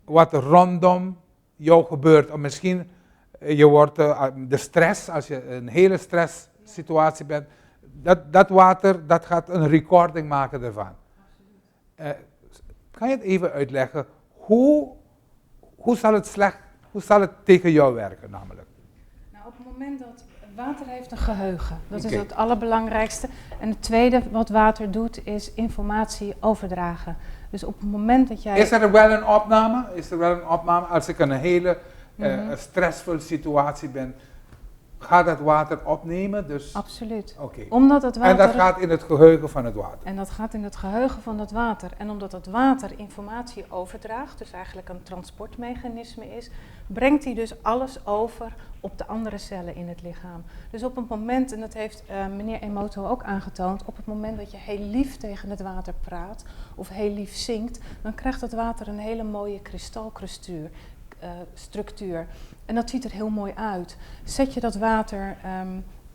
wat er rondom jou gebeurt. Of misschien je wordt de stress, als je een hele stress situatie bent, dat, dat water dat gaat een recording maken ervan. Kan je het even uitleggen hoe, hoe zal het slecht, hoe zal het tegen jou werken namelijk? Nou, op het moment dat water heeft een geheugen. Dat is het allerbelangrijkste. En het tweede wat water doet is informatie overdragen. Dus op het moment dat jij. Is er wel een opname? Is er wel een opname als ik in een hele mm -hmm. stressvolle situatie ben? Gaat dat water opnemen? Dus Absoluut. Oké. Omdat het En dat water- gaat in het geheugen van het water. En dat gaat in het geheugen van dat water. En omdat het water informatie overdraagt, dus eigenlijk een transportmechanisme is, brengt hij dus alles over op de andere cellen in het lichaam. Dus op het moment, en dat heeft meneer Emoto ook aangetoond, op het moment dat je heel lief tegen het water praat of heel lief zingt, dan krijgt het water een hele mooie kristalstructuur. Structuur. En dat ziet er heel mooi uit. Zet je dat water,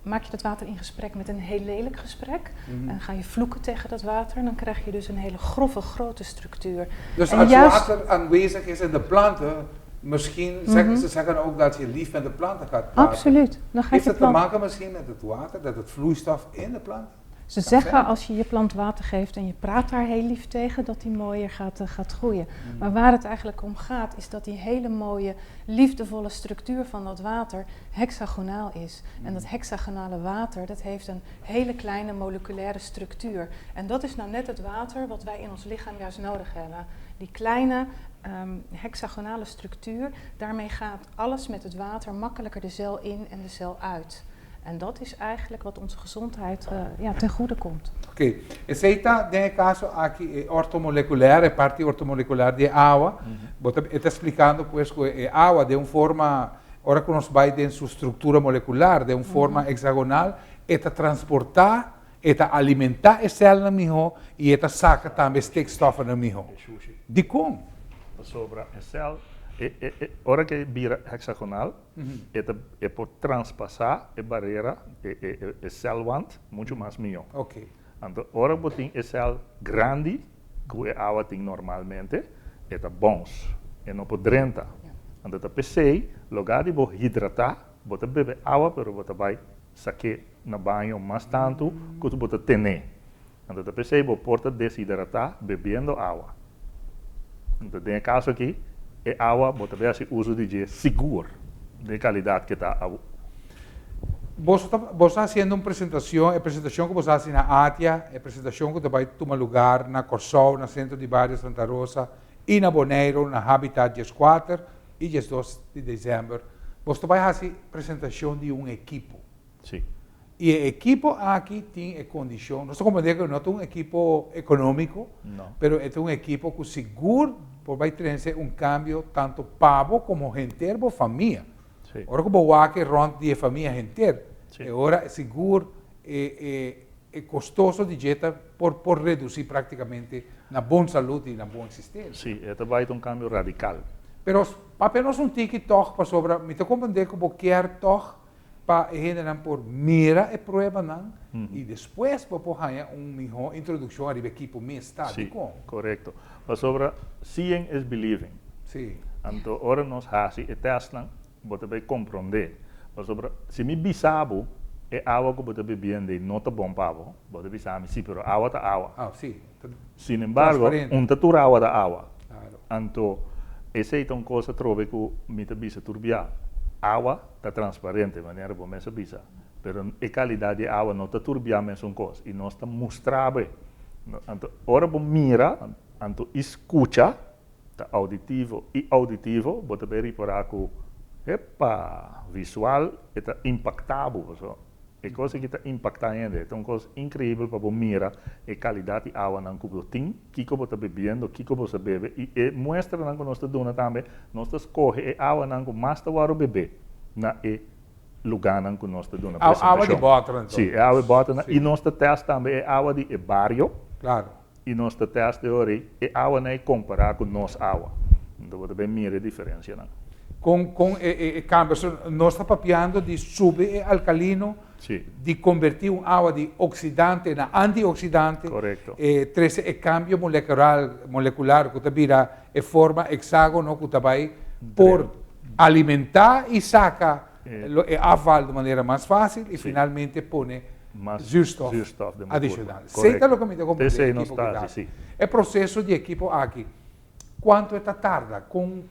maak je dat water in gesprek met een heel lelijk gesprek en ga je vloeken tegen dat water, dan krijg je dus een hele grove, grote structuur. Dus En als juist water aanwezig is in de planten, misschien ze zeggen ook dat je lief met de planten gaat praten. Absoluut. Dan gaat Heeft je het te plant maken misschien met het water, dat het vloeistof in de plant? Ze Kan zeggen zijn. als je je plant water geeft en je praat daar heel lief tegen, dat die mooier gaat groeien. Maar waar het eigenlijk om gaat, is dat die hele mooie, liefdevolle structuur van dat water hexagonaal is. En dat hexagonale water, dat heeft een hele kleine moleculaire structuur. En dat is nou net het water wat wij in ons lichaam juist nodig hebben. Die kleine hexagonale structuur, daarmee gaat alles met het water makkelijker de cel in en de cel uit. En dat is eigenlijk wat onze gezondheid ten goede komt. Oké, okay. Ta den caso aki ortomoleculair, e parti ortomolecular di awa. Bo ta explicando pues cu e awa di un forma, ora cu nos bay den su structura molecular, di un forma hexagonal, e ta transporta, e ta alimenta e celnan miho y e ta saca tambe stikstoffen miho. Di con? Sobre e cel, ora cu bira hexagonal, e por traspasa e barera, e celwand, mucho mas miho. Anto, ora bo tin e cel grandi, cu e awa tin normalmente, e ta bounce, e no por drenta. Anto, ta p'esey, lugar di bo hidrata, bo ta bebe awa, pero bo ta bay sake na baño mas tanto, cu bo ta tene. Anto, ta p'esey, bo por ta deshidrata bebiendo awa. Anto, den caso aki, e awa, bo ta haci uso di dje sigur, di calidad cu ta awa. Bo ta haciendo un presentacion, e presentacion cu bo ta haciendo na ATIA, e presentacion cu ta bay tuma lugar na Corsou, na Centro di Bario Santa Rosa, y na Boneiro, na Habitat 14 y 2 di december. Bo ta bay haci presentacion di un ekipo. Si. Y e ekipo aki tin e condicion, nos ta comprende cu no ta un ekipo economico, No. pero e ta un ekipo cu sigur por bay trece un cambio tanto pa bo como henter bo famia. Ora cu bo wak rond di famia henter, y ora sigur e costoso di dje ta por reduci practicamente na bon salud y na bon existencia. Si, e ta bay un cambio radical. Pero papia nos un tiki toch pasobra, mi ta comprende cu bo kier toch pa hendenan por mira e pruebanan y despues bo por haya un miho introduccion ariba ekipo mes ta, Si, con? Correcto. Pasobra seeing is believing. Anto ora nos hasi e testnan, bo ta bay comprende. Pasobra si mi bisa bo e awa cu bo ta bebiendo no ta bon pa bo, bo ta bisa mi si, pero awa ta awa. Ah, si. Sin embargo, Transparente. un ta tur awa ta awa. Anto, esey ta un cos atrobe cu mi ta bisa tur bia. Awa ta transparente, manera bo mes a bisa. Pero e calidad di awa no ta tur bia mesun cos. Y nos ta mustra bo. No, anto, ora bo mira, anto escucha, ta auditivo y auditivo, bo ta bay ripara cu, epa, visual, e ta impacta bo, so. E cos aki ta impacta hende. Ta un cos increibel pa bo mira e calidad di awa nan cu bo tin, kico bo ta bebiendo, kico bo sa bebe, y e muestra nan cu nos ta duna tambe, nos ta scoge e awa nan cu mas ta waro bebe na e lugar nan cu nos ta duna Awa di presentacion. boter, anto. Si, e awa di boter, y nos ta test tambe e awa di e bario. Y nos ta test de ori e awa nan e compara cu nos awa. Anto, bo ta bay mira e diferencia nan. Con e cambio, so, nos ta papiando di subi e alcalino, di converti un awa di oxidante na antioxidante, trece e cambio molecular cu ta bira e forma hexagono cu ta bay por alimenta y saca e afval di manera mas facil y finalmente pone mas zuurstof zuurstof den adicional. curva. Esey ta loke mi ta comprende Esey no ekipo ta, cu ta. Si. E proceso di ekipo aki, cuanto ta tarda? Con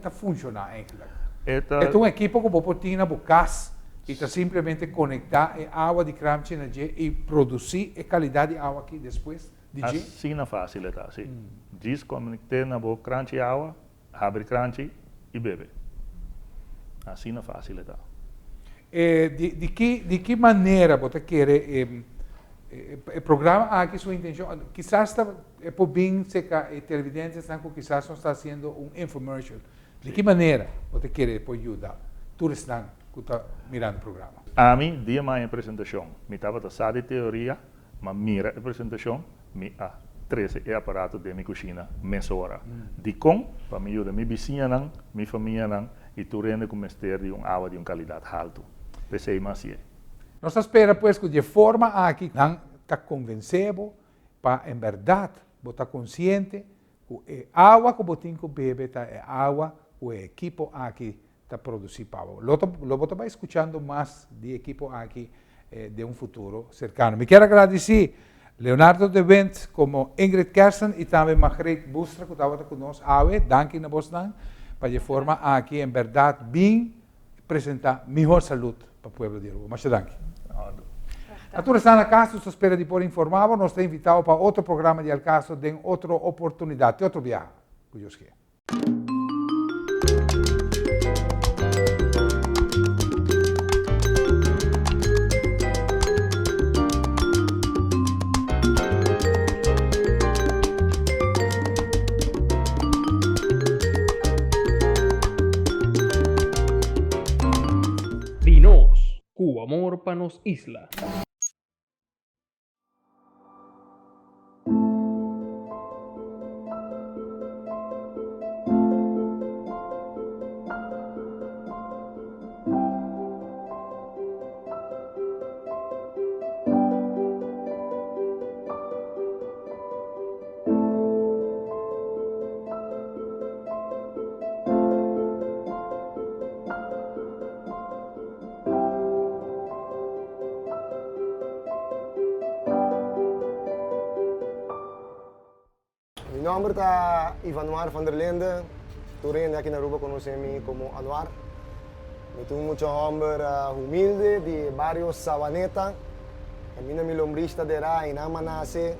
ta funciona eigenlijk? E ta E ta un ekipo cu bo por tin na bo cas y ta simplemente conecta e awa di kranchi na dje y produci e calidad di awa aki despues di dje? Asina facil ta, si. Djis conecta na bo kranchi awa, habri kranchi y bebe. Asina facil ta. E, di, di, ki, di ki manera bo ta kere e, e programa aki su intencion, kisas ta e por bin cerca e televidentenan cu kisas nos ta haciendo un infomercial. Di ki manera bo ta kere e por yuda tur esnan cu ta mirando e programa? Ami, dia m'a e presentacion, mi tabata sa di teoria, m'a mira e presentacion, mi a trece e aparato den mi cushina mesora. Dicon? Pa mi yuda mi bisiñanan, mi famianan y tur hende cu mester di un awa di un calidad halto. P'esey m'a hacié. Nos ta spera pues cu di e forma aki nan ta convence bo pa en berdad bo ta consciente cu e awa cu bo tin cu bebe ta e awa cu e ekipo aki ta produci pa bo. Lo ta lo bo ta bay scuchando mas di e ekipo aki den un futuro cercano. Mi kier a gradici Leonardo de Windt como Ingrid Kersten y tambe Margreet Boerstra cu tabata cu nos awe. Danki na bosnan pa di e forma aki en berdad bin presenta mihor salud pa pueblo di Aruba. Masha danki. Na tur esnan na cas nos ta spera di por informa bo. Nos ta invita bo pa otro programa di Al Caso den otro oportunidad. Te otro biaha, cu Dios kier. Di nos, cu amor pa nos isla. Mi nomber ta Ivanuar van der Linde, tur hende aki na Aruba conoce mi como Anuar. Mi ta un mucha homber humilde di e bario Savaneta, caminda mi lombriz ta dera y nan m'a nace.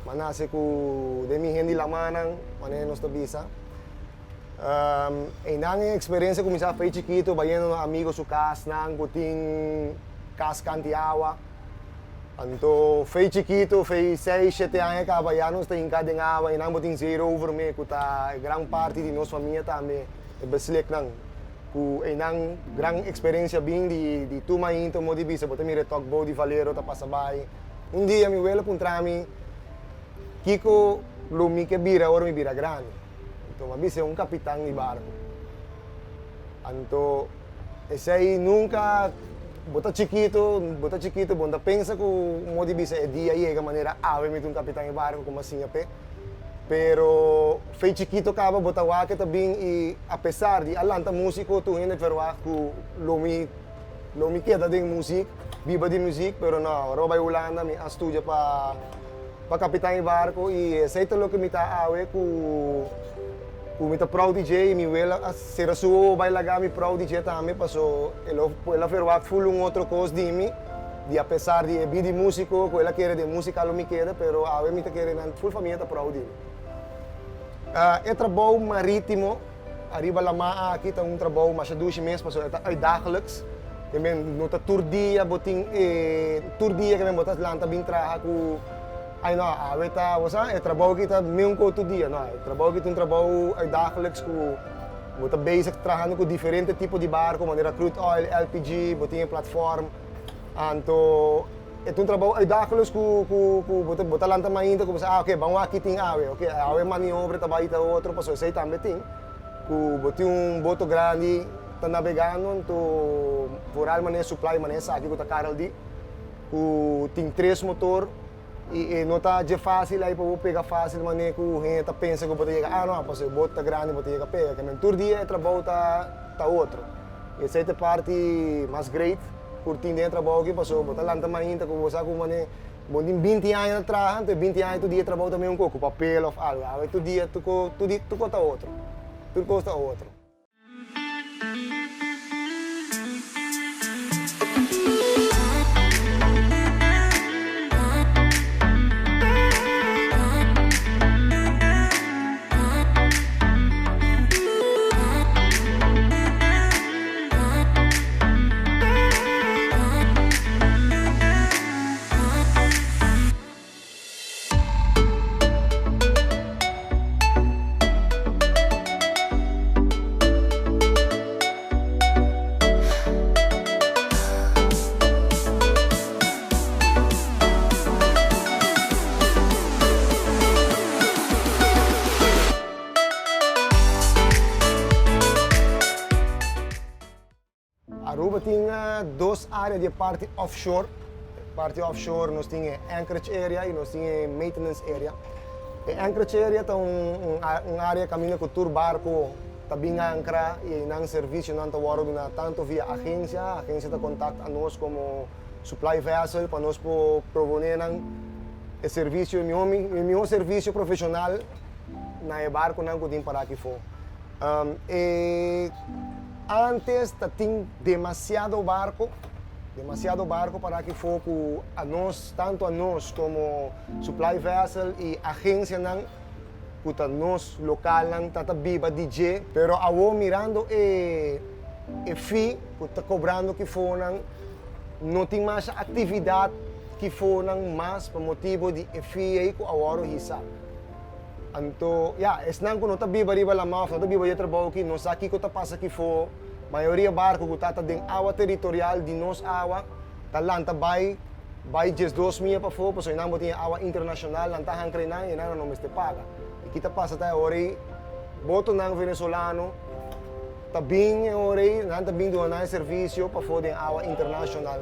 M'a nace cu den mi hende lamanan, manera nos ta bisa. Einan e experiencia cuminsa fei chikito bayendo na amigo su casnan cu tin cas canti awa. Anto fei chikito, fei seis, shete aña caba ya nos ta hinca den awa. Einan bo tin zeerover mee cu ta e gran parti di nos famia tambe, e besliknan. Cu einan gran experiencia bin di tur mainta mo di bisa bo ta mira e tugboat di Valero ta pasa bay. Un dia mi welo puntra mi kico lo mi ke bira ora mi bira grandi. Anto mi a bisa e un kapitan di barku. Anto esei nunka bo ta chikitu, bo ta chikitu bo no ta pensa ku mo di bisa e dia yega manera awe mi ta un kapitan di barku ku mi a siña p'e. Pero fei chikitu kaba bo ta wak e ta bin i apesar di a lanta musiko tur hende verwagt ku lo mi lo mi keda den muzik, biba di muzik, pero no, ora bo bai Hulanda mi a studia pa pa kapitan di barko i esei ta loke mi ta awe ku ku mi ta proud di dje i mi wela a sera su wowo bai laga mi proud di dje tambe paso el el a verwagt ful un otro kos di mi di apesar di e bida di musiko ku el a kere den musika lo mi keda pero awe mi ta kere nan ful famia ta proud di mi. E trabou maritimo ariba lamá aki ta un trabou masha dushi mes pasobra e ta uitdagelijks. Ke men no ta tur dia bo tin e tur dia ke men bo ta lanta bin traha ku ai no awe ta bo sa e trabou aki ta meun ku otro dia no e trabou aki ta un trabou uitdagelijks ku bo ta bezig trahando ku diferente tipo di barko manera crude oil, LPG, bo tin e platform anto e ta un trabou uitdagelijks ku ku ku bo ta bo ta lanta mainta ku bo sa ah oke ban wak ki tin awe oke awe maniobra ta bai ta otro pasobra esei tambe tin ku bo tin un boto grandi ta nabegando anto vooral manera supply manera esaki ku ta Karel di ku tin tres motor i e no ta dje fácil ai pa bo pega fácil manera ku hende ta pensa ku bo ta yega ah no pasobra e boto ta grandi bo ta yega pega kiamen tur dia e trabou ta ta otro i esei ta e parti mas great ku tin den e trabou aki pasobra bo ta lanta mainta ku bo sa ku manera bo tin binti aña ta traha anto e binti aña tur dia e trabou ta meun ku papel òf algu awe tur dia tur tur kos ta otro tur kos ta otro. Aruba tin dos area di e parti offshore. Parti offshore nos tin e anchorage area y nos tin e maintenance area. E anchorage area ta un un area caminda cu tur barco ta bin ancra y nan servicionan ta wordo duna tanto via agencia, agencia ta contact a nos como supply vessel pa nos por provone nan e servicio, e miho servicio profesional na e barconan cu tin para aki fo. E antes ta tin demasiado barco, demasiado barco para aki fo cu a nos, tanto a nos como supply vessel y agencianan cu ta nos localnan ta ta biba di dje. Pero awo mirando e e fee cu ta cobrando kifonan no tin masha actividad kifonan mas pa motibo di e fee ey cu awor hisa. Anto, ya, esnan ku no ta biba riba lama òf no ta biba di e trabou aki no sa kiko ta pasa kifó. Mayoria barku ku ta ta den awa teritorial di nos awa ta lanta bai bai 12 mia pafó pasobra nan bo tin e awa internashonal, nan ta hankra einan i einan nan no mester paga. I ki ta pasa ta e ora ei botonan venezolano ta bin e ora ei nan ta bin duna nan e servisio pafó den awa internashonal.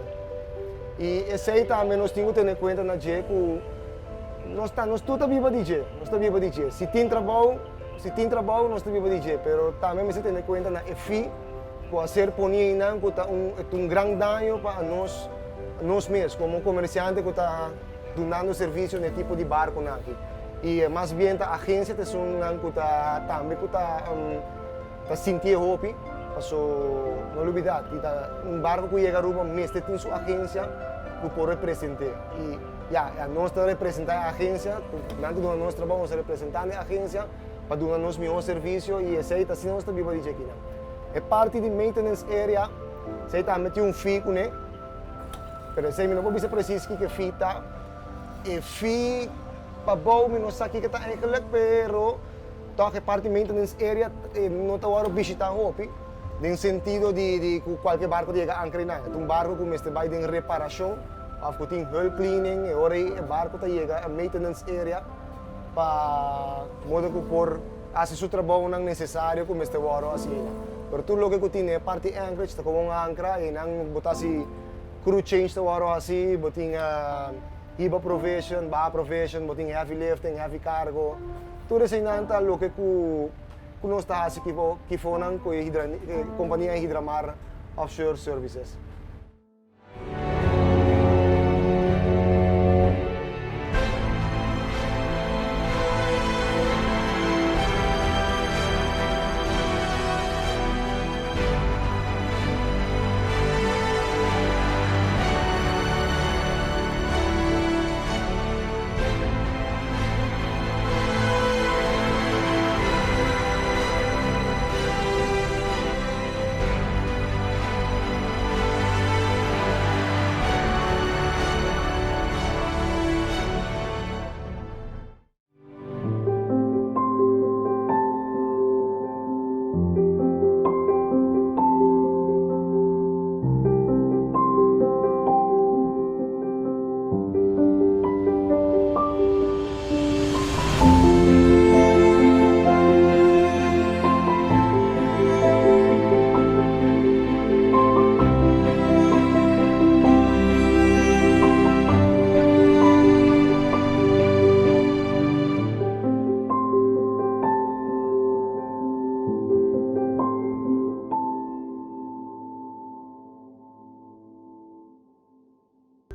I esei tambe nos tin ku tene kuenta na dje ku nos ta nos tur ta biba di dje, nos ta biba di dje. Si tin trabou, si tin trabou nos ta biba di dje, pero tambe mester tene kuenta na e fi ku a ser poni einan ku ta un ta un gran daño pa anos nos mes komo komersiante ku ta dunando servisio na e tipo di barkunan aki. I mas bien ta agensia ta esunnan ku ta tambe ku ta Ta sinti e hopi, paso no lubida ti ta un barco cu yega Aruba mester tin su agencia cu por represente. Y ya, ya nos ta representa e agencia, nan ta duna nos trabao, nos ta representando e agencia pa duna nos mihor servicio y esey ta asina nos ta biba di dje kinan. E parti di maintenance area, esey tambe tin un fee cune, pero esey mi no por bisa precies kiko e fee ta. E fee pa bou mi no sa kiko ta eigenlijk, pero. Tòg e parti maintenance area no ta wòrdu bishitá hopi den sentido di ku kualke barku ta yega ankra einan. E ta un barku ku mester bai den reparashon òf ku tin hull cleaning e ora ei e barku ta yega e maintenance area pa modo ku por hasi su trabounan nesesario ku mester wòrdu hasi einan. Pero tur loke ku tin den e parti anchorage ta komo un ankra einan bo ta hasi crew change ta wòrdu hasi, bo tin hiba provision, baha provision, bo tin heavy lifting, heavy cargo. Tur eseinan ta loke ku ku nos ta hasi kifo kifonan ku e hidra e kompania Hidramar Offshore Services.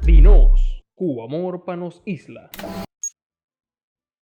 Di nos, cu amor pa nos isla.